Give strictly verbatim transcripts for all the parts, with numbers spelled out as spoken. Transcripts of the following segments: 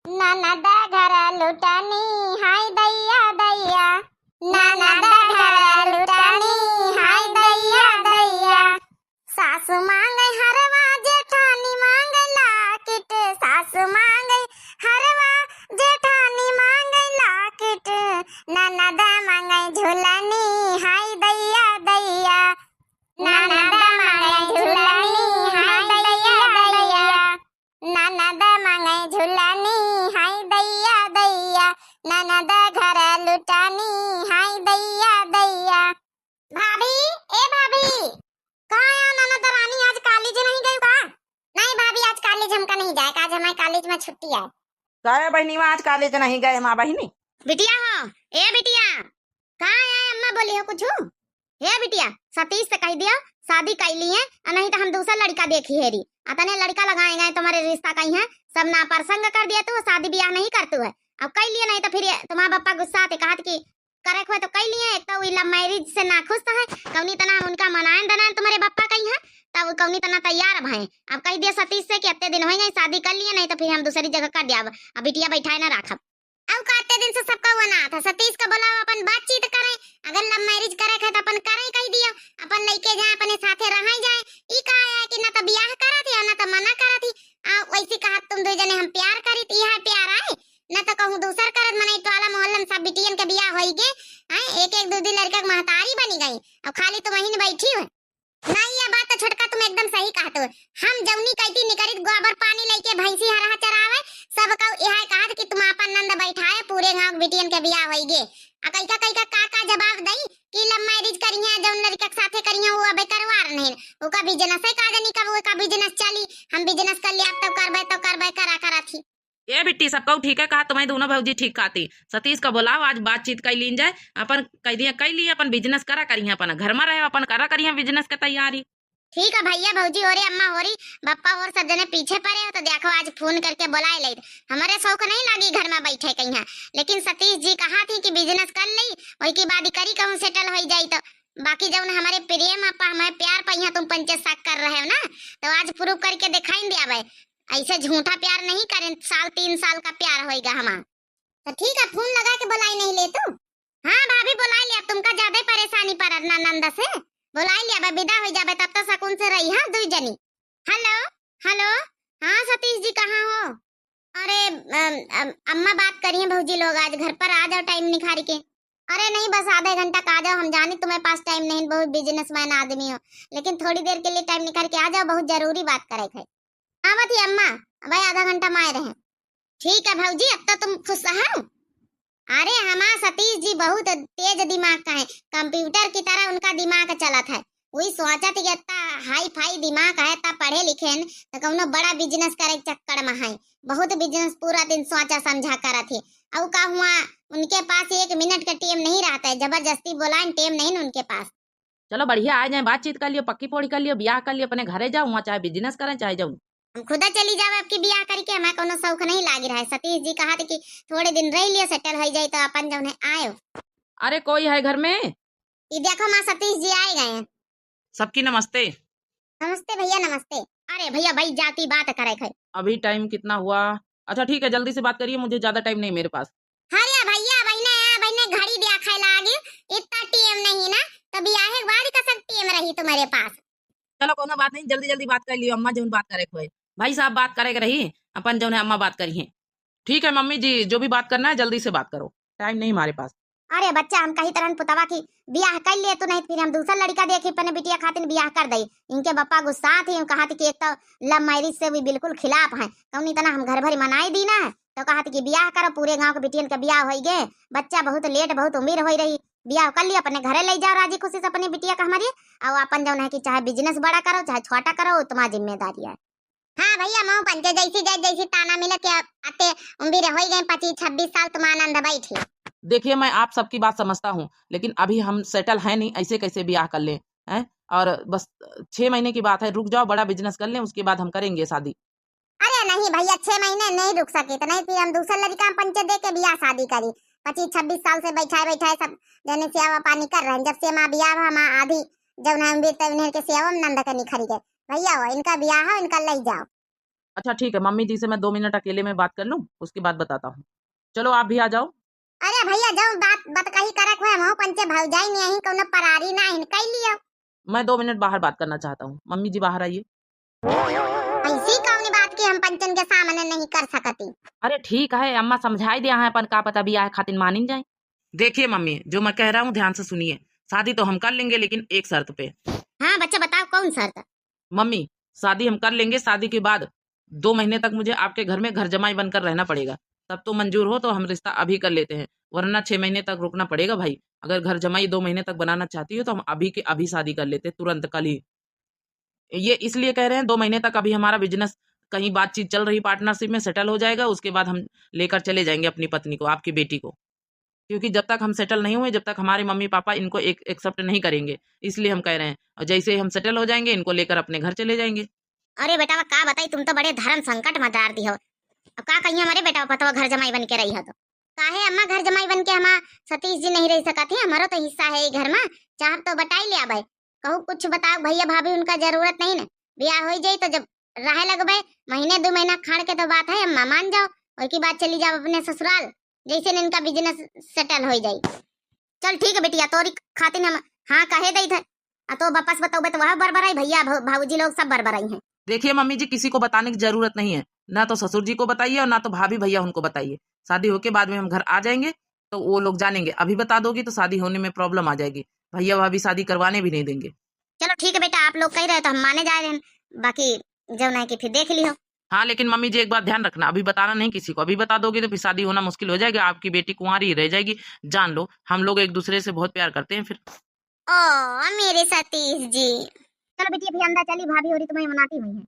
ननद घर लुटनी हाय दैया दैया, ननद घर लुटनी हाय दैया दैया। सासु मांगे हरवा, जेठानी मांगे लाकिट, सासु मांगे हरवा, जेठानी मांगे लाकिट, ननद मांगे झुलनी हाय दैया दैया, ननद मांगे झुलनी हाय दैया दैया। ननद मांगे झुलनी हाय दैया दैया, ननद घर लुटनी हाय दैया दैया। भाभी, ए भाभी, कहाँ आया ननद रानी, आज कॉलेज नहीं गई का? नहीं भाभी, आज कॉलेज हमका नहीं जाए, आज हमारे कॉलेज में छुट्टी है। काहे बहिनी, आज कॉलेज नहीं गए हमार बहिनी? बिटिया हो, ए बिटिया, कहाँ आया अम्मा बोली हो कुछ? हे बिटिया, सतीश से कह दियो शादी कर लिए, और नहीं तो हम दूसरा लड़का देखी हेरी। अतने लड़का लगाए गए तुम्हारे रिश्ता कहीं है, सब नापरसंग कर दिया तू, शादी ब्याह नहीं कर तू है। अब कर लिए नहीं तो फिर ये तुम्हारा बप्पा गुस्सा आते कहत कि करे हुए तो कर लिए, एक तो वो लव मैरिज से नाखुश तो है, कौनी तना हम उनका मनाएं दनाएं तुम्हारे बप्पा कहीं है, तब कौनी तना तैयार अब हैं। अब कह दिया सतीश से कि इतने दिन हो गए शादी कर लिए, नहीं तो फिर हम दूसरी जगह कर दिया, अब बिटिया बैठाए ना राखब। अब काते दिन से सबका वो ना था, सतीश का बोलाओ, अपन बातचीत करें, अगर लव मैरिज करे थे तो अपन करें कह दियो, अपन लइके जाए, अपने साथे रहे जाए। ई का है कि ना तो बियाह करा थी और ना तो मना करा थी। आ, वैसे कहा तुम दो जने हम प्यार करी थी, यह प्यार आए, ना तो कहूँ दूसर करत, मने टोला मोहल्ला में सब बिटियन के बियाह होई गे, हैं, एक एक दो दो लड़का के महतारी बनी गई, अब खाली तुम वहीं बैठी हो। नहीं, ये बात तो छोटका तुम एकदम सही कहत हो। हम जौनी कहती निकरित गोबर पानी लइके भैंसी हरहा चरावे, सब कहू यह कहत कि तुम आपन नंद बैठाए, पूरे गांव के बिटियन के बियाह होई गे। आ कइका कइका का का जवाब दई कि लव मैरिज करिहे, जौन लड़का के साथे करिहे, वो अबे करवार नहीं, ओका बिजनेस है, का जानी कब ओका बिजनेस चली, हम बिजनेस कर लिया, तब करबे, तब करबे, करा करा थी। ए बिट्टी, सब कहू ठीक है कहा, तुम्हें दोनों भौजी ठीक कहती। सतीश का बोलाओ, आज बातचीत कर लीन जाए, अपन कह दिया, कर लिए, अपन बिजनेस करा करिए, अपन घर में रहे, अपन करा करिए बिजनेस के तैयारी। ठीक है भैया, भौजी हो रे, अम्मा हो री, बप्पा हो रे, सब जने पीछे पड़े हो, तो देखो आज फोन करके बुलाए ले। हमारे शौक नहीं लागी घर में बैठे कहीं, लेकिन सतीश जी कहा थी कि बिजनेस कर ली, वही की बाद करी कहूँ सेटल हो जाई तो। बाकी जौन हमारे प्रेम आपा हमारे प्यार पहिया तुम पंचे शक कर रहे हो ना, तो आज प्रूफ करके दिखाई दिया भाई। ऐसे झूठा प्यार नहीं करें, साल तीन साल का प्यार होइगा हमार। तो ठीक है, फोन लगा के बुलाई नहीं ले तू। हाँ भाभी, बुलाई लिया, तुमका ज्यादा ही परेशानी पड़त ना नंद से। बुलाई लिया, अब विदा हो जाबे, तब तो सुकून से रही, हाँ, दुई जनी। हेलो, हेलो, हाँ सतीश जी, कहाँ हो? अरे, अम, अम, अम्मा बात करी हैं भौजी लोग, आज घर पर आ जाओ टाइम निकाल के। अरे नहीं, बस आधे घंटा का आ जाओ, हम जानी तुम्हारे पास टाइम नहीं, बहुत बिजनेसमैन आदमी हो, लेकिन थोड़ी देर के लिए टाइम निकाल के आ जाओ, बहुत जरूरी बात करे थे। आवत ही अम्मा, भाई आधा घंटा माए रहे। ठीक है भौजी, अब तो तुम खुश हो। अरे हमार सतीश जी बहुत तेज दिमाग का है, कंप्यूटर की तरह उनका दिमाग चलत है। वही सोचत कि इतना हाई फाई दिमाग है, इतना पढ़े लिखे हैं, तो कौनो बड़ा बिजनेस करे के चक्कर में है। बहुत बिजनेस पूरा दिन सोचा समझा करत है। और का हुआ, उनके पास एक मिनट का टेम नहीं रहता है, जबरदस्ती बोलाएं, टेम नहीं न उनके पास। चलो बढ़िया, आ जाए, बातचीत कर लियो, पक्की पोड़ी कर लियो, ब्याह कर लियो, अपने घरे जाओ, वहाँ चाहे बिजनेस करें चाहे जाओ। हम खुदा चली जावे आपकी ब्याह करके, हमें कोनो शौक नहीं लागी रहा है। सतीश जी कहा थे कि थोड़े दिन रह लियो, सेटल हो जाए तो अपन जौन है आयो। अरे कोई है घर में? ये देखो माँ, सतीश जी आए गए हैं। सबकी नमस्ते। नमस्ते भैया, नमस्ते। अरे भैया, भाई जाती बात करे थे। अभी टाइम कितना हुआ? अच्छा ठीक है, जल्दी से बात करिए, मुझे ज्यादा टाइम नहीं मेरे पास। अरे भैया, बहिने, बहिने घड़ी देखै लागी, इतना टेम नहीं ना, तो बियाहे के बाद कसक टेम रही तुम्हारे पास। चलो कोनो बात नहीं, जल्दी जल्दी बात कर लियो अम्मा, जौन बात करे के होए। भाई साहब बात करे के रही, अपन जौन है अम्मा बात करी हैं। ठीक है मम्मी जी, जो भी बात करना है जल्दी से बात करो, टाइम नहीं हमारे पास। अरे बच्चा, हम कही तरहन पुतवा की बियाह कर लिए तू, नहीं फिर हम दूसर लड़का देखी अपने बिटिया खातिर बियाह कर दई। इनके बप्पा गुस्सा थी, कहा थी कि एक तो लव मैरिज से भी बिल्कुल खिलाफ है, कौनी तना हम घर भरी मनाई दी ना, तो कहा थी कि बियाह करो, पूरे गांव के बिटियन के बियाह होई गे, बच्चा बहुत लेट, बहुत उम्र होई रही, बियाह कर लिया, अपने घरे ले जाओ राजी खुशी से अपनी बिटिया का हमारी, और अपन जौन है कि चाहे बिजनेस बड़ा करो चाहे छोटा करो, वो तुम्हारी जिम्मेदारी है। हाँ भैया, मऊ पंचे जैसी जाए जैसी ताना मिले के आते उम्र होई गए पच्चीस छब्बीस साल तुम आनंद बैठी। देखिए, मैं आप सबकी बात समझता हूँ, लेकिन अभी हम सेटल हैं नहीं, ऐसे कैसे ब्याह कर लें, हैं? और बस छह महीने की बात है, रुक जाओ, बड़ा बिजनेस कर लें, उसके बाद हम करेंगे शादी। अरे नहीं भैया, छह महीने नहीं रुक सके, तो नहीं फिर हम दूसर लड़का हम पंचे दे के ब्याह शादी करी। पच्चीस छब्बीस साल से बैठाए बैठाए सब जने सेवा पानी कर रहे हैं, जब से माँ ब्याह हुआ, माँ आधी जब ना उम्र तब इन्हें के सेवा में नंद के निखरी गए। भैया हो, इनका ब्याह हो, इनका ले जाओ। अच्छा ठीक है, मम्मी जी से मैं दो मिनट अकेले में बात कर लूँ, उसके बाद बताता हूँ। चलो आप भी आ जाओ। अरे भैया, जउन बात बतकही करक हुए, हमहू पंचे भौजाई नहीं, अहीं कउनो परारी ना हिन, कई लियो। मैं दो मिनट बाहर बात करना चाहता हूँ, मम्मी जी बाहर आइए। ऐसी कौन बात की हम पंचन के सामने नहीं कर सकती? अरे ठीक है अम्मा, समझाई दिया है अपन, का पता बियाह खातिर मानिन जाए। देखिए मम्मी, जो मैं कह रहा हूँ ध्यान से सुनिए, शादी तो हम कर लेंगे लेकिन एक शर्त पे। हाँ बच्चा बताओ कौन शर्त? मम्मी, शादी हम कर लेंगे, शादी के बाद दो महीने तक मुझे आपके घर में घर जमाई बनकर रहना पड़ेगा, तब तो मंजूर हो तो हम रिश्ता अभी कर लेते हैं, वरना छह महीने तक रुकना पड़ेगा भाई। अगर घर जमाई दो महीने तक बनाना चाहती हो तो हम अभी के अभी शादी कर लेते हैं, तुरंत कल ही। ये इसलिए कह रहे हैं, दो महीने तक अभी हमारा बिजनेस कहीं बातचीत चल रही, पार्टनरशिप में सेटल हो जाएगा, उसके बाद हम लेकर चले जाएंगे अपनी पत्नी को, आपकी बेटी को। क्योंकि जब तक हम सेटल नहीं हुए, जब तक हमारे मम्मी पापा इनको एक एक्सेप्ट नहीं करेंगे, इसलिए हम कह रहे हैं। और जैसे ही हम सेटल हो जाएंगे, इनको लेकर अपने घर चले जाएंगे। अरे बेटा, का बताई, तुम तो बड़े धर्म संकट में डार दी हो। अब का कहिए हमारे बेटा पतवा घर जमाई बन के रही हो तो? काहे अम्मा, घर जमाई बन के हमार सतीश जी नहीं रह सकत है? हमारो तो हिस्सा है ई घर में, चाहब तो बटाई ले आबे। कहू कुछ बताओ भैया भाभी, उनका जरूरत नहीं ना, ब्याह हो जाई तो जब रहे लगबे, महीने दो महीना खाड़ के तो बात है अम्मा, मान जाओ, और की बात चली जाओ अपने ससुराल, जैसे इनका बिजनेस सेटल हो जाई। चल ठीक है बेटिया, तोरी खातिर हम हाँ कहे दई थे, आ तो वापस बतौबे तो वह बरबराई, भैया भौ-, भाऊजी लोग सब बरबराई हैं। देखिए मम्मी जी, किसी को बताने की जरूरत नहीं है, ना तो ससुर जी को बताइए और ना तो भाभी भैया उनको बताइए। शादी होके बाद में हम घर आ जाएंगे तो वो लोग जानेंगे, अभी बता दोगी तो शादी होने में प्रॉब्लम आ जाएगी, भैया भाभी शादी करवाने भी नहीं देंगे। चलो ठीक है बेटा, आप लोग कह रहे हो तो हम माने जा रहे हैं, बाकी जौन है कि फिर देख लियो। हाँ लेकिन मम्मी जी एक बात ध्यान रखना, अभी बताना नहीं किसी को, अभी बता दोगी तो फिर शादी होना मुश्किल हो जाएगा, आपकी बेटी कुंवारी ही रह जाएगी। जान लो हम लोग एक दूसरे से बहुत प्यार करते हैं फिर। ओ मेरे सतीश जी। चलो बेटी अभी अंदर चली, भाभी होरी तुम्हें मनाती हुई है।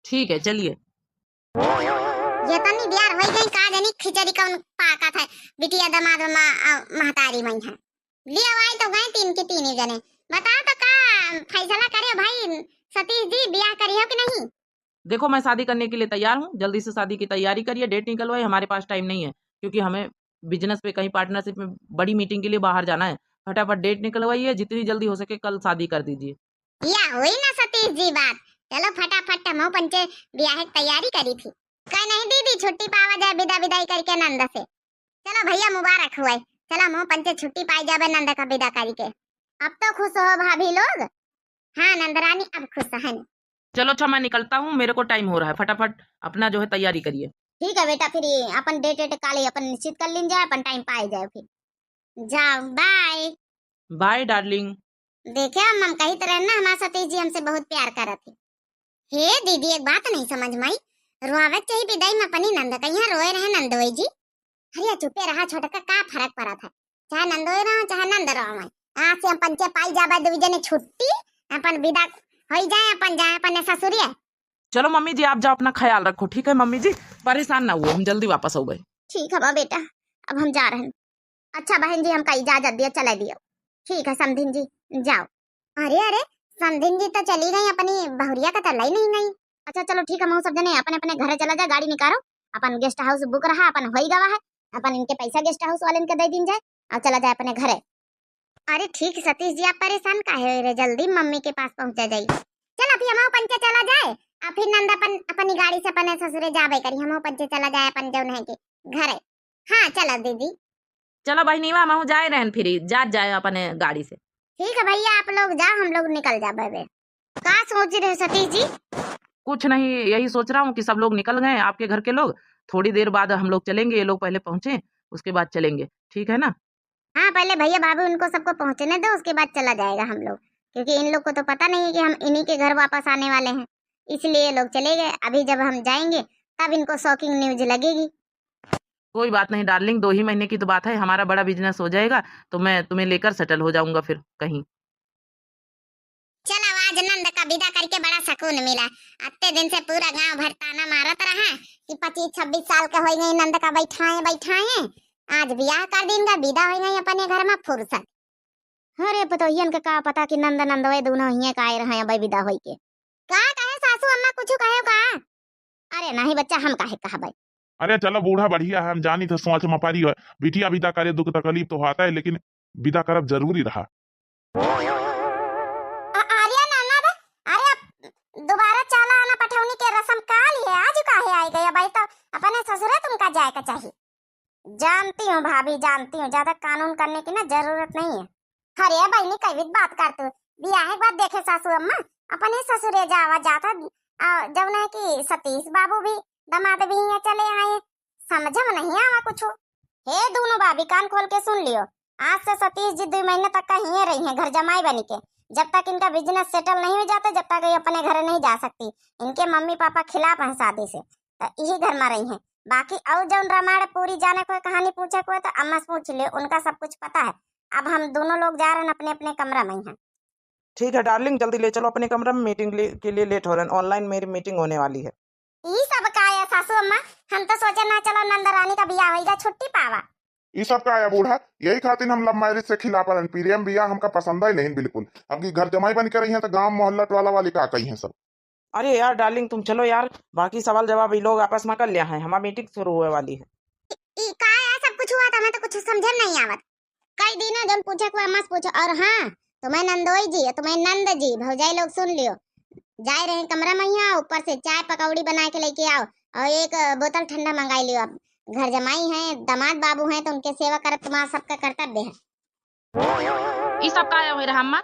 ठीक है चलिए। ये तनी देर होई गई का जानी खिचड़ी कौन पाकत है, बिटिया दामाद मा-, आ, महतारी मई है। लिया आई तो गए तीन के तीन ही जने। बताओ तो का फैसला करे भाई सतीश जी, ब्याह करियो कि नहीं? देखो मैं शादी करने के लिए तैयार हूँ, जल्दी से शादी की तैयारी करिए, डेट निकलवाइए, हमारे पास टाइम नहीं है क्योंकि हमें बिजनेस पे कहीं पार्टनरशिप में बड़ी मीटिंग के लिए बाहर जाना है। फटाफट डेट निकलवाइए, जितनी जल्दी हो सके कल शादी कर दीजिए। या हुई ना सतीश जी बात, चलो फटाफट हमहू पंचे ब्याह की तैयारी करी थी। कह नहीं दीदी, छुट्टी पावा जाए विदा विदाई करके नंद से। चलो भैया मुबारक हुए, चलो हमहू पंचे छुट्टी पाई जाबे नंद का विदा करी के। अब तो खुश हो भाभी लोग? हाँ नंदरानी अब खुश है। चलो अच्छा मैं निकलता हूँ, मेरे को टाइम हो रहा है, फटाफट अपना जो है तैयारी करिए। ठीक है बेटा, फिर ये अपन डेट वेट काले अपन निश्चित कर लीन जाए, अपन टाइम पाए जाए फिर। जाओ बाय। बाय डार्लिंग। देखे अम्मा, हम कहित रहे ना हमार सतीश जी हमसे बहुत प्यार करत है। हे दीदी एक बात नहीं समझ में आई, रोआवे के चाहिए विदाई में अपनी नंद का, यहाँ रोए रहे नंदोई जी। अरे चुपे रहा छोटका, का फर्क पड़त है, चाहे नंदोई रहो चाहे नंद रहो। आज से हम पंचे पाई जाबे दुई जने छुट्टी, अपन विदा होई जाए, अपन जाए अपने ससुरिया। चलो मम्मी जी आप जाओ अपना ख्याल रखो, ठीक है मम्मी जी, परेशान ना हुओ, हम जल्दी वापस हो गए। ठीक है बा बेटा, अब हम जा रहे हैं। अच्छा बहन जी हमका इजाजत दियो, चले दियो। ठीक है समधिन जी जाओ। अरे अरे, समधिन जी तो चली गई, अपनी बहुरिया का तो लई नहीं गई। अच्छा चलो ठीक है, हम सब जने अपने अपने घरे चला जाए, गाड़ी निकालो, अपन गेस्ट हाउस बुक रहा, अपन होई गवा है, अपन इनके पैसा गेस्ट हाउस वाले इनके दे दीन जाए और चला जाए अपने घरे। अरे ठीक सतीश जी, आप परेशान काहे हो रे, जल्दी मम्मी के पास पहुंचा जाई। चल अभी हम पंचे चला जाए, आ फिर नंद अपन अपनी गाड़ी से अपने ससुरे जाबे करी, हम पंचे चला जाए अपन जौन है के घरे। हाँ चलो दीदी। चलो बहिनीवा, हम जाए रहन फिर, जात जाए अपने गाड़ी से। ठीक है भैया, आप लोग जाओ, हम लोग निकल जाबे बे। का सोच रहे सतीश जी? कुछ नहीं, यही सोच रहा हूँ कि सब लोग निकल गए आपके घर के लोग, थोड़ी देर बाद हम लोग चलेंगे, ये लोग पहले पहुँचे, उसके बाद चलेंगे, ठीक है ना? हाँ, पहले भैया भाभी उनको सबको पहुँचने दो, उसके बाद चला जाएगा हम लोग, क्योंकि इन लोग को तो पता नहीं है कि हम इन्हीं के घर वापस आने वाले हैं, इसलिए ये लोग चले गए। अभी जब हम जाएंगे तब इनको शॉकिंग न्यूज लगेगी। कोई बात नहीं डार्लिंग, दो ही महीने की तो बात है, हमारा बड़ा बिजनेस हो जाएगा तो मैं तुम्हें लेकर सेटल हो जाऊंगा फिर कहीं। चलो आज नंद का विदा करके बड़ा सुकून मिला। अत्ते दिन से पूरा गांव भर ताना मारत रहा कि पच्चीस छब्बीस साल के होई गई नंद का बैठाए बैठाए, आज बियाह कर दीन गा, विदा होई गई अपने घर में फुर्सत। अरे पतोहियन के का पता कि नंद नंदवे दोनों हिये का आए रहे अबे विदा होई के। का कहे सासू अम्मा, कुछ कहे का? अरे नहीं बच्चा, हम काहे कहबे। अरे चलो बूढ़ा बढ़िया है, हम जानी थे सोच मपारी है, बिटिया विदा करे दुख तकलीफ तो होता है लेकिन विदा करब जरूरी रहा। अ-, अरे ननद, अरे अब दोबारा चाला आना पठौनी के रस्म का लिए आज का? जाए का चाहिए। जानती हूँ भाभी, जानती हूँ, ज्यादा कानून करने की ना जरूरत नहीं है। अरे बहिनी, कैवित बात कर तू, बियाहे के बाद देखे सासू अम्मा, अपने ससुरे जावा जात है, आ, जौन है कि सतीश बाबू भी, दामाद भी यहाँ चले आए, समझ में नहीं आवा कुछ। हे दोनों भाभी, कान खोल के सुन लियो, आज से सतीश जी दो महीने तक का हिये रही हैं घर जमाई बनी के, जब तक इनका बिजनेस सेटल नहीं हो जाता, जब तक ये अपने घर नहीं जा सकती। इनके मम्मी पापा खिलाफ हैं शादी से, तो यही घर में रही हैं। बाकी और जौन रामायण पूरी जाने को है, कहानी पूछे को है, तो अम्मा से पूछ लियो, उनका सब कुछ पता है। अब हम दोनों लोग जा रहे हैं अपने अपने कमरा में ही हैं। ठीक है डार्लिंग, जल्दी ले चलो अपने कमरा में, मीटिंग ले, के लिए लेट हो रहे हैं, ऑनलाइन मेरी मीटिंग होने वाली है। ई सब का है सासू अम्मा, हम तो सोचे ना चलो नंद रानी का बियाह होइगा, छुट्टी पावा। ई सब का है बूढ़ा, यही खातिर हम लव मैरिज से खिलाफ रहन, प्रेम बियाह हमका पसंद ही नहीं बिल्कुल। अब की घर जमाई बन के रही हैं तो गांव मोहल्ला टोला वाली का कही हैं सब। अरे यार डार्लिंग, तुम चलो यार, बाकी सवाल जवाब ये लोग आपस में कर लिया है, हमारी मीटिंग शुरू होने वाली है। ई का है सब कुछ हुआ, तो हमें तो कुछ समझे में नहीं आवत। कई दिन है जौन पूछे को अम्मा से पूछो। और हाँ, तुम्हें नंदोई जी, तुम्हें नंद जी, भौजाई लोग सुन लियो, जाए रहे कमरा में यहाँ, ऊपर से चाय पकौड़ी बना के लेके आओ और एक बोतल ठंडा मंगाई लियो। आप घर जमाई हैं, दामाद बाबू हैं, तो उनके सेवा करत तुम्हारा सबका कर्तव्य है। ई सब का है मेरा अम्मा?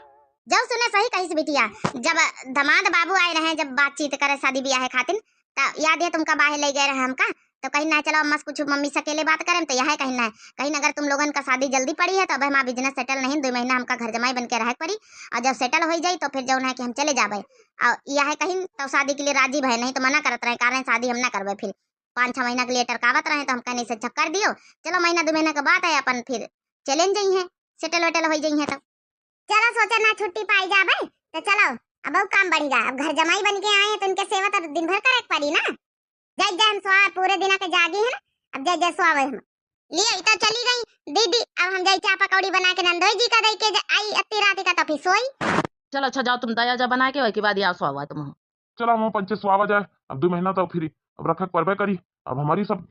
जब सुने सही कहिस बिटिया, जब दामाद बाबू आए रहे, जब बातचीत करे शादी बियाह खातिर, त याद है तुमका बाहे ले गए रहे हमका, तो कहीं ना चलो अम्मा से कुछ मम्मी से अकेले बात करें, तो यह कहीं ना, कहीं अगर तुम लोगन का शादी जल्दी पड़ी है तो अब हमारा बिजनेस सेटल नहीं, दो महीना हमका घर जमाई बन के रहे के पड़ी, और जब सेटल हो जाई तो फिर जौन है कि हम चले जाबे। और यह कहीं तो शादी के लिए राजी भय, नहीं तो मना करत रहे, कारण शादी हम ना करबे। फिर पाँच छह महीना के लिए टरकावत रहे, तो हम कहने से अच्छा कर दियो, चलो महीना दो महीना के बाद है अपन फिर चले जाई है, सेटल वेटल हो जाई है तो। चलो सोचे ना छुट्टी पाई जाबे, तो चलो अब ऊ काम बढ़ी गा। अब घर जमाई बन के आए हैं तो इनके सेवा तो दिन भर करे के पड़ी ना। जाई जाए हम सोआ, पूरे दिना के जागी है ना, अब जाई जाए सोआवे हम। लिया ई तो चली गई दीदी, अब हम जाई चाय पकौड़ी बना के नंदोई जी का दे के जा-, आई अत्ती रात का तो फिर सोई। चलो अच्छा जाओ तुम दया जा बना के, वही के बाद यहाँ सोआवा तुम। चलो हम पंचे सोआवा जाए, अब दो महीना तो फिर अब रखक परबे करी। अब हमारी सब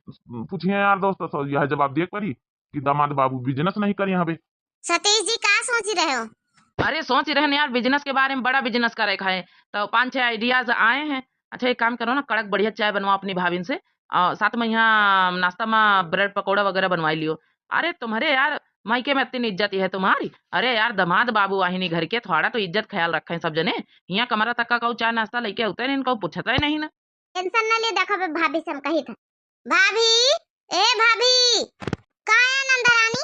पूछिए यार दोस्त, सब यह जवाब दिए पड़ी कि दामाद बाबू बिजनेस नहीं करी हवे। सतीश जी का सोच रहे हो? अरे सोच रहे हैं यार बिजनेस के बारे में, बड़ा बिजनेस करे खाए, तो पाँच छह आइडियाज आए हैं। अच्छा एक काम करो ना, कड़क बढ़िया चाय बनवाओ अपनी भाभिन से, और साथ में यहाँ नाश्ता में ब्रेड पकौड़ा वगैरह बनवाई लियो। अरे तुम्हारे यार मायके में इतनी इज्जत है तुम्हारी। अरे यार दामाद बाबू आहिनी घर के, थोड़ा तो इज्जत ख्याल रखें सब जने। यहाँ कमरा तक का कहू चाय नाश्ता लेके आते नहीं, इनको पूछता ही नहीं ना। टेंशन न ले, देखो बे भाभी से हम कही था। भाभी, ए भाभी, का है नंदरानी?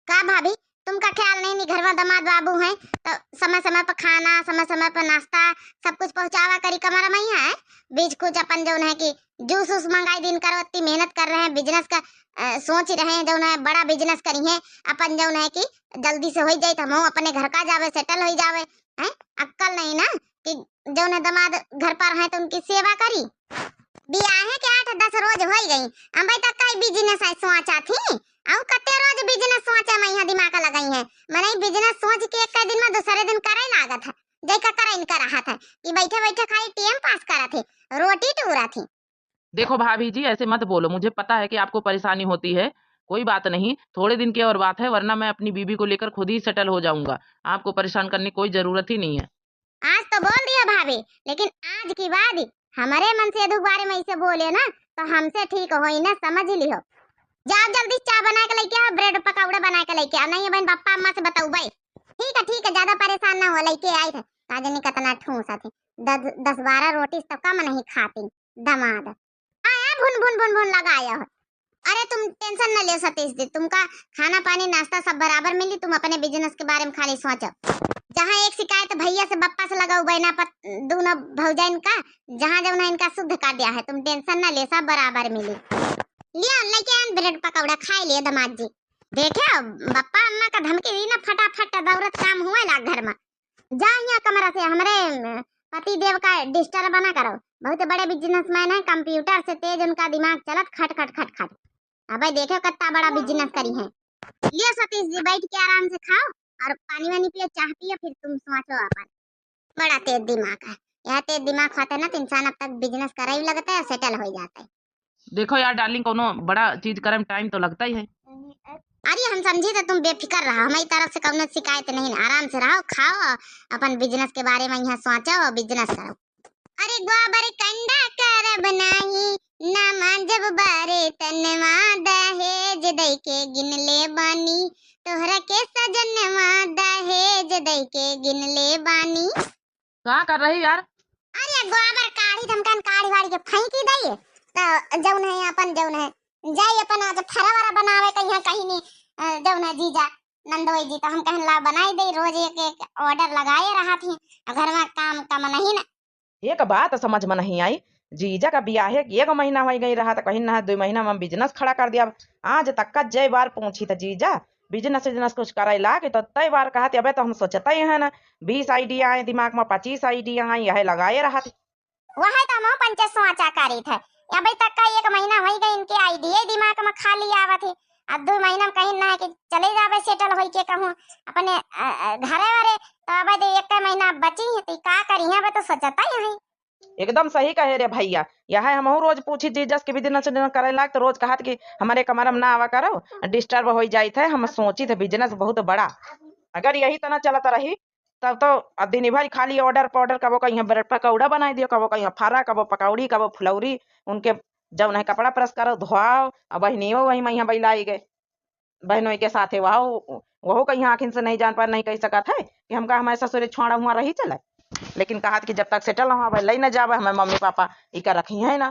का भाभी, तुमका ख्याल नहीं, नी घर में दामाद बाबू हैं तो समय समय पर खाना, समय समय पर नाश्ता, सब कुछ पहुँचावा करी कमरा में ही है। बीच कुछ अपन जौन है कि जूस वूस मंगाई दिन करो, इतनी मेहनत कर रहे हैं, बिजनेस का अ, सोच रहे हैं जौन है बड़ा बिजनेस करी है, अपन जौन है कि जल्दी से हो जाए तो हम अपने घर का जावे, सेटल हो जावे। हैं, अक्कल नहीं ना कि जौन है दामाद घर पर है तो उनकी सेवा करी। बियाहे के आठ दस रोज होई गई, अबे तक कई बिजनेस है सोचा थी, अउ कते रोज बिजनेस सोचे में यहाँ दिमाग लगाई है। मने बिजनेस सोच के एक दिन में दूसरे दिन करे लागत है, जैका करे इनका रहा था कि बैठे बैठे खाली टाइम पास करत है, रोटी टूरा थी। देखो भाभी जी, ऐसे मत बोलो, मुझे पता है कि आपको परेशानी होती है, कोई बात नहीं, थोड़े दिन की और बात है, वरना मैं अपनी बीबी को लेकर खुद ही सेटल हो जाऊंगा। आपको परेशान करने की कोई जरूरत ही नहीं है। आज तो बोल दिया भाभी, लेकिन आज की बाद हमारे मन से दुख बारे में ऐसे बोले ना, तो हमसे ठीक होई ना, समझ लियो। जाओ जल्दी चाय बना के लेके आओ, ब्रेड पकौड़ा बना के लेके आओ, नहीं बहन, पप्पा अम्मा से बतौबे। ठीक है, ठीक है, ज्यादा परेशान ना हो, लेके आई थे। आज नहीं कितना ठूस आती, दस, दस बारह रोटी तो कम नहीं खाती। दामाद आया, भुन भुन भुन भुन लगाया है। अरे तुम टेंशन न ले सतीश जी, तुमका खाना पानी नाश्ता सब बराबर मिली, तुम अपने बिजनेस के बारे में खाली सोचो। जहाँ एक शिकायत भैया से बप्पा से लगाओ बहना पर, दोनों भौजाइन का, जहाँ जौन है इनका शुद्ध कर दिया है, तुम टेंशन न ले, सब बराबर मिली। लिया लेके आन ब्रेड पकौड़ा, खाई लिया दामाद जी। देखे बप्पा अम्मा का धमकी दी ना, फटाफट दौड़त काम हुए लाग घर में। जा यहाँ कमरा से, हमरे अम, पति देव का डिस्टर्ब ना करो। बहुत बड़े बिजनेसमैन है, कंप्यूटर से तेज उनका दिमाग चलत खट खट खट खट। अबे देखो कितना बड़ा बिजनेस करी है। लियो सतीश जी, बैठ के आराम से खाओ और पानी वानी पियो, चाह पियो, फिर तुम सोचो अपन। बड़ा तेज दिमाग है, यह तेज दिमाग होते ना तो इंसान अब तक बिजनेस करे ही लगता है, सेटल हो जाता है। देखो यार डार्लिंग, कोनो बड़ा चीज करे में टाइम तो लगता ही है। अरे हम समझी तो तुम बेफिक्र रहा, हमारी तरफ से कोनो शिकायत नहीं, आराम से रहो, खाओ, अपन बिजनेस के बारे में यहाँ सोचो और बिजनेस करो। अरे गोबर कंडा करब नाही, ना मांजब बारे तनवा दहेज दई के गिन ले बानी, तोहरा के सजनवा दहेज दई के गिन ले बानी। का कर रही यार? अरे गोबर काढ़ी, हम कहन काढ़ी वाढ़ी के फेंकी दई, तो जौन है अपन जौन है जाई अपन आज फरा वरा बनावे कहीं कहीं नी, अ, जौन है जीजा नंदोई जी, तो हम कहन ला बनाई दे, रोज एक एक order लगाए रहत ही, अब घर में काम कम नहीं ना। एक बात समझ में नहीं आई, जीजा का बियाहे के एगो महीना होई गई रहा, तो कहीं ना दुई महीना में business खड़ा कर दिया। आज तक का जय बार पूछी तो जीजा business विजनेस कुछ करे ला कि तो तय बार कहत, अबे तो हम सोचते ही है ना, बीस idea आए दिमाग में, पच्चीस idea आए, यह लगाए रहत। वह तो हम पंचे सोचा करी थे, अबे तक का एक महीना होई गई इनके idea दिमाग में खाली आवत है। अब दुई महीना में कहीं ना कि चले जाबे settle होई के कहूँ अपने, अ, अ, घरे वरे, तो अब दे एक महीना बची है, तो का करी, अब तो सोचता ही है। एकदम सही कहे रे भैया, यह हमहू रोज पूछी जीजस के business उजनेस करे लाग, तो रोज कहत कि हमारे कमरा में ना आवा करो, disturb होई जाइत है। हम सोची थे business बहुत बड़ा, अगर यही तना चलत रही, तब तो अब दिन भर खाली order पाउडर, कबो कहीं ब्रेड पकौड़ा बनाई दियो, कबो कहीं फरा, कबो पकौड़ी, कबो फुलौरी, उनके जौन है कपड़ा press करो, धोआओ, अब बहनियों वही में यहाँ बैलाई गए, बहनों के साथे वह, वहू कहीं आँखिन से नहीं जान पाए, नहीं कह सकत है कि हमका हमारे ससुरे छोड़ा हुआ रही चले, लेकिन कहत कि जब तक settle हुआ भाई लई न जावे, हमारे मम्मी पापा इका रखी है ना।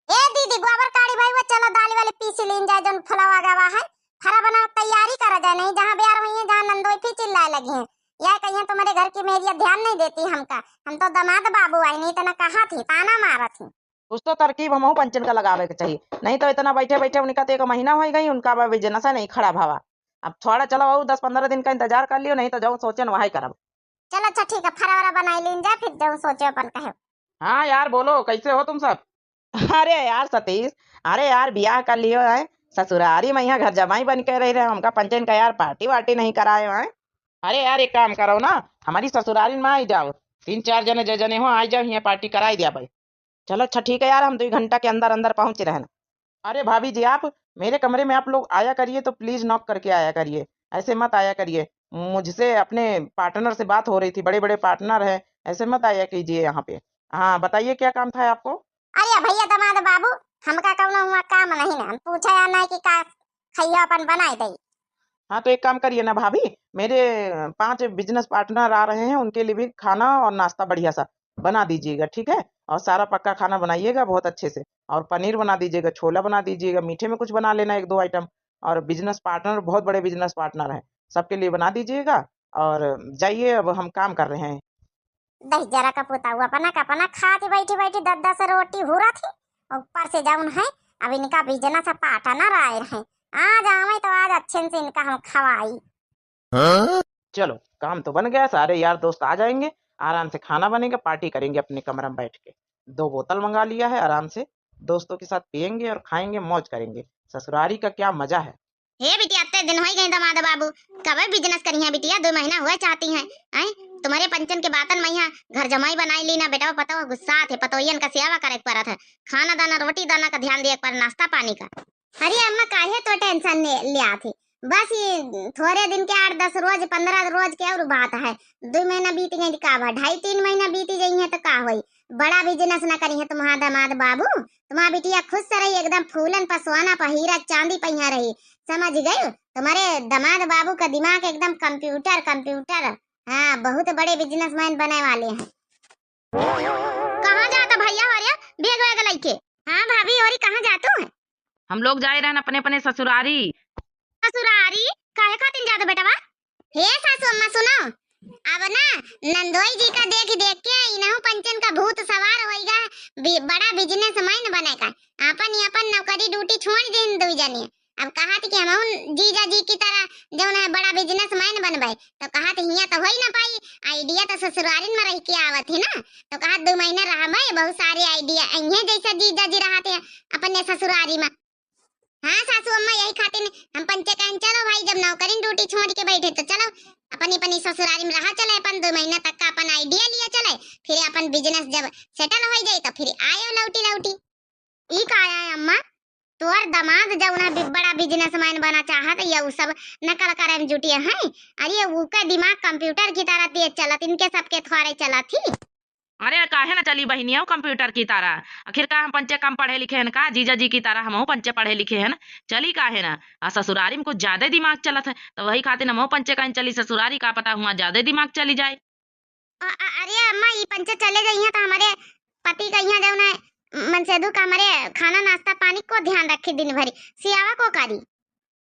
ए दीदी, गोबर काढ़ी भाई, वो चलो दाल वाली पीस लीन जाए, जौन फुलवा गवा है, फरा बनाओ, तैयारी करा जाए, नहीं जहाँ ब्याह हुई है, जहाँ नंदोई फिर चिल्लाए लगी हैं, यह कहिए तुम्हारे घर की मेरिया ध्यान नहीं देती हमका, हम तो दामाद बाबू आई, नहीं तो ना कहा थी, ताना मारा थी। कुछ तो तरकीब हमहू पंचन का लगावे के चाहिए, नहीं तो इतना बैठे बैठे उनका तो एक महीना होई गई, उनका बा business नहीं खड़ा भावा। अब थोड़ा चलो, और दस पन्द्रह दिन का इंतजार कर लियो, नहीं तो जौन सोचेन वही करब। चलो अच्छा ठीक है, फरा वरा बनाई लीन जा, फिर जौन सोचे अपन कहे। हाँ यार, बोलो, कैसे हो तुम सब? अरे यार सतीश, अरे यार, बियाह कर लियो है, ससुरारी में यहाँ घर जमाई बन के रह रहे, हमका पंचन का यार party वार्टी नहीं कराए हैं। अरे यार, एक काम करो ना, हमारी ससुरारी में आई जाओ, तीन चार जने जे जने हो आई जाओ, यहाँ party कराई दिया भाई। चलो अच्छा ठीक है यार, हम दुई घंटा के अंदर अंदर पहुँच रहे हैं। अरे भाभी जी, आप मेरे कमरे में आप लोग आया करिए, तो please knock करके आया करिए, ऐसे मत आया करिए। मुझसे अपने partner से बात हो रही थी, बड़े बड़े partner हैं, ऐसे मत आया कीजिए यहाँ पे। हाँ बताइए, क्या काम था आपको? अरे भैया दामाद बाबू, हमका कौनो हुआ काम नहीं ना, हम पूछा या नहीं कि का खइया अपन बनाए दई। हाँ तो एक काम करिए ना भाभी, मेरे पांच business partner आ रहे हैं, उनके लिए भी खाना और नाश्ता बढ़िया सा बना दीजिएगा, ठीक है? और सारा पक्का खाना बनाइएगा बहुत अच्छे से, और पनीर बना दीजिएगा, छोला बना दीजिएगा, मीठे में कुछ बना लेना एक दो item। और business partner, बहुत बड़े business partner हैं, सबके लिए बना दीजिएगा। और जाइए, अब हम काम कर रहे हैं। दहिजरा का पुताऊ अपना का अपना खात बैठी बैठी दस दस रोटी हुरत ही, ऊपर से जौन है, अब इनका business पार्टनर आए हैं, आज आवे तो आज अच्छे से इनका हम खवाई। चलो, काम तो बन गया, सारे यार दोस्त आ जाएंगे, आराम से खाना बनेगा, party करेंगे अपने कमरा में बैठ के। दो बोतल मंगा लिया है, आराम से दोस्तों के साथ पियेंगे और खाएंगे, मौज करेंगे। ससुरारी का क्या मजा है। हे बिटिया, अत्ते दिन होई गए दामाद बाबू, कबे business करिहैं बिटिया, दो महीना हुआ चाहती हैं, हैं? तुम्हारे पंचन के बातन में यहाँ घर जमाई बनाई ली ना बेटा, पतोह गुस्सा थे, पतोहियन का सेवा करे के परत है, खाना दाना, रोटी दाना का ध्यान दिए के पर, नाश्ता पानी का। अरे अम्मा, काहे तो tension ले, ले आथे? बस ये थोड़े दिन के, आठ दस रोज, पन्द्रह रोज के और बात है। दो महीना बीत गए का बा, ढाई तीन महीना बीत गई है तो का होई? बड़ा business ना करी है तुम्हारा दामाद बाबू, तुम्हारा बिटिया खुश से रही, एकदम फूलन पर सोना पर हीरा चांदी पहिया रही, समझ गई? तुम्हारे दामाद बाबू का दिमाग एकदम computer, computer। हाँ, बहुत बड़े businessman बने वाले हैं। कहाँ जाता भैया हमारे bag वैग लेके? हाँ भाभी, और कहाँ जातू है? हम लोग जाए रहन अपने अपने ससुरारी। ससुरारी? काहे खातिर जात बेटवा? हे सासू अम्मा सुनो, अब ना नंदोई जी का देख देख के इनहू पंचन का भूत सवार होइगा, बि-, बड़ा businessman बने का। आपन ही आपन नौकरी ड्यूटी छोड़ दिन दू जने। अब कहा थी कि हम जीजा जी की तरह जौन है बड़ा businessman बनबे, तो कहा थी हियाँ तो होई ना पाई, idea तो ससुरारिन में रह के आवत है ना, तो कहा दो महीना रहबे, बहुत सारे idea अइहे जैसे जीजा जी रहते हैं अपने ससुरारी में। हाँ सासू अम्मा, यही खातिर हम पंचे कहन, चलो भाई, जब नौकरी ड्यूटी छोड़ के बैठे तो चलो अपनी अपनी ससुरारी में रहा चले, अपन दो महीना तक का अपन idea लिया चले, फिर अपन business जब settle हो जाए तो फिर आयो लौटी लौटी। ई का है अम्मा, तोर दामाद जौन है बि-, बड़ा businessman बना चाहत, ये उ सब नकल करे में जुटिए हैं। अरे उके दिमाग computer की तरह तेज चलत, इनके सबके थोड़े चलत ही। अरे काहे ना चली बहिनिया, computer की तरह। आखिर का हम पंचे कम पढ़े लिखे हन का? जीजा जी की तरह हमहू पंचे पढ़े लिखे हन, चली काहे ना? आ ससुरारी में कुछ ज्यादा दिमाग चलत है, तो वही खातिर हमहू पंचे कहीं चली ससुरारी, का पता हुआ ज्यादा दिमाग चली जाए। अ-, अ-, अरे अम्मा, ई पंचे चले जइहें तो हमरे पति का यहाँ जौन है, मनसेधु का हमरे खाना नाश्ता पानी को ध्यान रखी दिन भरी, सियावा को करी।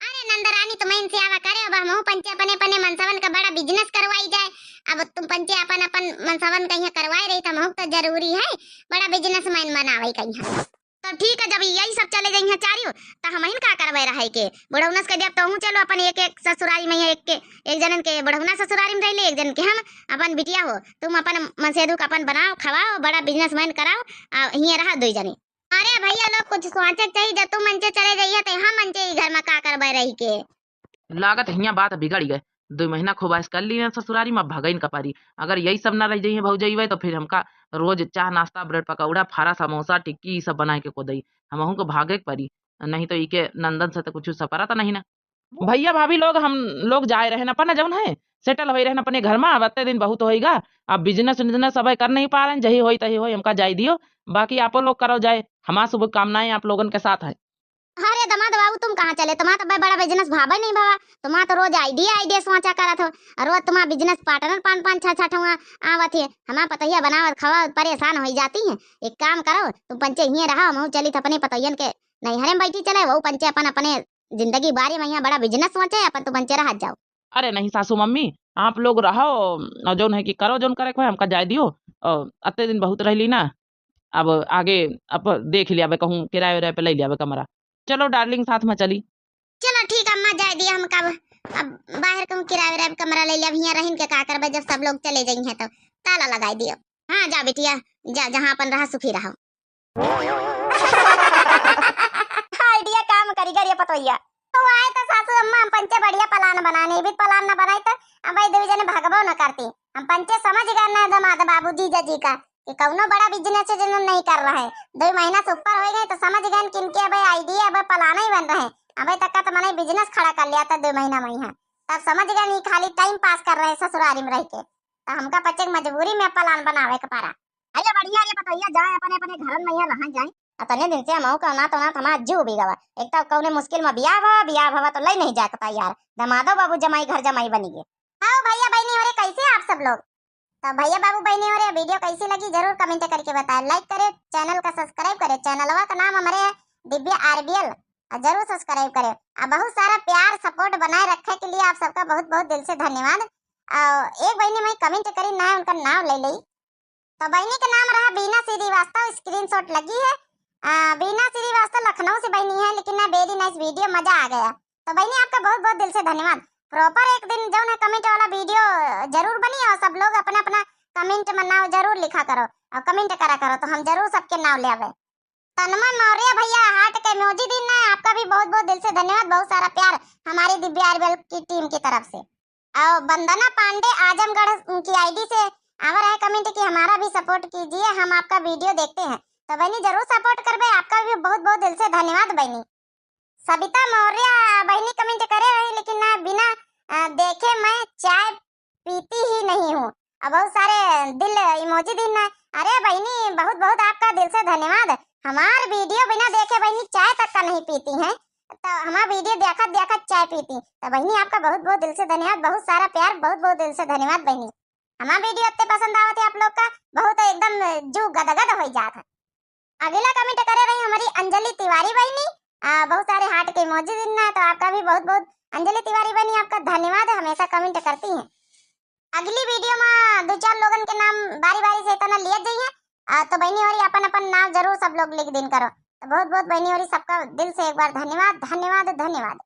अरे नंदरानी, तुम इनसे आवा करे, अब हमहू पंचे अपने अपने मनसवन का बड़ा business करवाई जाए। अब तुम पंचे अपन अपन मनसवन का यहाँ करवाए रही, तो हमहू तो जरूरी है बड़ा businessman बनावे का यहाँ। तो ठीक है, जब यही सब चले गई हैं चारियों, तो हम का करवे रहे के? बुढ़ौनस के जब तोहू चलो अपन एक एक ससुरारी में एक के, एक जनन के बुढ़ौना ससुरारी में रह ले, एक जन के हम। अपन बिटिया हो, तुम अपन मनसेधु का अपन बनाओ, खवाओ, बड़ा businessman कराओ, आ हियाँ रहा दो जने। अरे भैया लोग, कुछ सोचे के चाहिए, जब तू मंचे चले जाइए तो हम मंचे ही घर में का करबे रही के। लागत हियाँ बात बिगड़ गए। दो महीना खूब ऐश कर ली ना ससुरारी में, अब भगइन का पारी। अगर यही सब ना रह जाइए भौजइवे तो फिर हमका रोज चाह नाश्ता, ब्रेड पकौड़ा, फारा, समोसा, टिक्की, ई सब बनाए के को दई। हमहू को भागे के परी, नहीं तो इके नंदन से तो कुछ सपरा तो नहीं ना। भैया भाभी लोग, हम लोग जाए रहन अपन जौन है, settle होई रहन अपने घर में। अब अत्ते दिन बहुत होइगा, अब business उजनेस अब कर नहीं पा रहन, जही होई तही होई, हमका जाए दियो, बाकी आपो लोग करो जाए, हमार शुभकामनाएं आप लोगन के साथ है। अरे दमाद बाबू, तुम कहाँ चले? तुम्हार तो बड़ा business भावे नहीं बाबा, तुम्हार तो रोज idea idea सोचा करत हो, और रोज तुम्हार business partner पाँच पाँच छह छह ठुआ आवत है, हमार पतोहिया बनावत खवावत परेशान होई जाती हैं। एक काम करो, तुम पंचे हिये रहो, हमहू चली थ अपने पतोहियन के नैहरे में बैठी चले, वहू पंचे अपन अपने जिंदगी बारे में यहाँ बड़ा business सोचे, अपन तो पंचे रहत जाओ। अरे नहीं सासू मम्मी, आप लोग रहो और जौन है कि करो, जौन करे के होए, हमका जाए दियो। और अत्ते दिन बहुत रहली ना, अब आगे अब देख लियाबे, कहूँ किराए उराए पे ले लियाबे कमरा। चलो darling, साथ में चली। चलो ठीक अम्मा, जाए दियो हमका, अब, अब बाहर कहूँ किराए उराए पे कमरा ले लिया, अब हियाँ रहिन के का करबे, जब सब लोग चले जाई हैं तो ताला लगाए दियो। हाँ जा बिटिया, जा, जहाँ अपन रहा सुखी रहो। Idea काम करी गे रे पतोहिया। तो आए तो सासू अम्मा, हम पंचे बढ़िया plan बनाने, भी plan ना बनाई तो अब भाई दो जने भगबो न करती। हम पंचे समझ गए ना दमाद बाबू जीजा जी का कि कौनो बड़ा business है जिन्होंने नहीं कर रहा है। दो महीना से ऊपर हो गए तो समझ गए कि इनके अब idea, अब plan ही बन रहे हैं। अबे तक का तो मैंने business खड़ा कर लिया था दो महीना में यहाँ, तब समझ गए नहीं खाली time pass कर रहे हैं ससुरारी में रह के। तो हमका पंचे के मजबूरी में plan बनावे के पड़ा। अरे बढ़िया रे पतोहिया, जाए अपने अपने घरन में यहाँ रहा जाए। अतने दिन से हमहू का ना तो ना हमार जीव भी गवा। एक तो कौने मुश्किल में बियाह भवा, बियाह भवा तो लई नहीं जाए के तैयार। दमादो बाबू जमाई घर जमाई बनी गए। हाँ भैया बहनी हो रे, कैसे आप सब लोग? तो भैया बाबू बहनी हो रे, video कैसी लगी जरूर comment करके बताए, like करे, channel का subscribe करे। Channelवा का नाम हमारे दिव्या RBL, और जरूर subscribe करे। और बहुत सारा प्यार support बनाए रखे के लिए आप सबका बहुत बहुत दिल से धन्यवाद। और एक बहनी मैं comment करी ना, उनका नाम ले ली। तो बहनी का नाम रहा बीना श्रीवास्तव, screenshot लगी है। आ, बीना श्रीवास्तव लखनऊ से बहनी है, लेकिन ना very nice video, मजा आ गया। तो बहनी आपका बहुत बहुत दिल से धन्यवाद। Proper एक दिन जौन है comment वाला video जरूर बनी और सब लोग अपना अपना comment में नाम जरूर लिखा करो और comment करा करो, तो हम जरूर सबके नाम ले आवे। तन्मय मौर्य भैया heart के emoji दीन है, आपका भी बहुत बहुत दिल से धन्यवाद, बहुत सारा प्यार हमारी दिव्या RBL की team की तरफ से। और वंदना पांडे आजमगढ़ की ID से आवर है comment कि हमारा भी support कीजिए, हम आपका video देखते हैं। तो बहनी जरूर support करबे, आपका भी बहुत बहुत दिल से धन्यवाद बहनी। सबिता मौर्य बहनी comment करे रही, लेकिन ना बिना, अ, देखे मैं चाय पीती ही नहीं हूँ। अब बहुत सारे दिल emoji दीन ना। अरे बहनी बहुत बहुत आपका दिल से धन्यवाद। हमार video बिना देखे बहनी चाय तक का नहीं पीती हैं, तो हमार video देखत देखत चाय पीती। तो बहनी आपका बहुत बहुत दिल से धन्यवाद, बहुत सारा प्यार, बहुत बहुत दिल से धन्यवाद बहनी। हमार video इतने पसंद आवत है आप लोग का, बहुत एकदम जू गदगद हो जात है। अगला comment करे रही हमारी अंजलि तिवारी बहनी, आ, बहुत सारे heart के emoji दीन ना, तो आपका भी बहुत बहुत अंजलि तिवारी बहनी आपका धन्यवाद है, हमेशा comment करती हैं। अगली video में दो चार लोगन के नाम बारी बारी से इतना लिए जाइए, आ, तो बहनी होरी अपन अपन नाम जरूर सब लोग लिख दीन करो। तो बहुत बहुत बहनी होरी सबका दिल से एक बार धन्यवाद, धन्यवाद, धन्यवाद।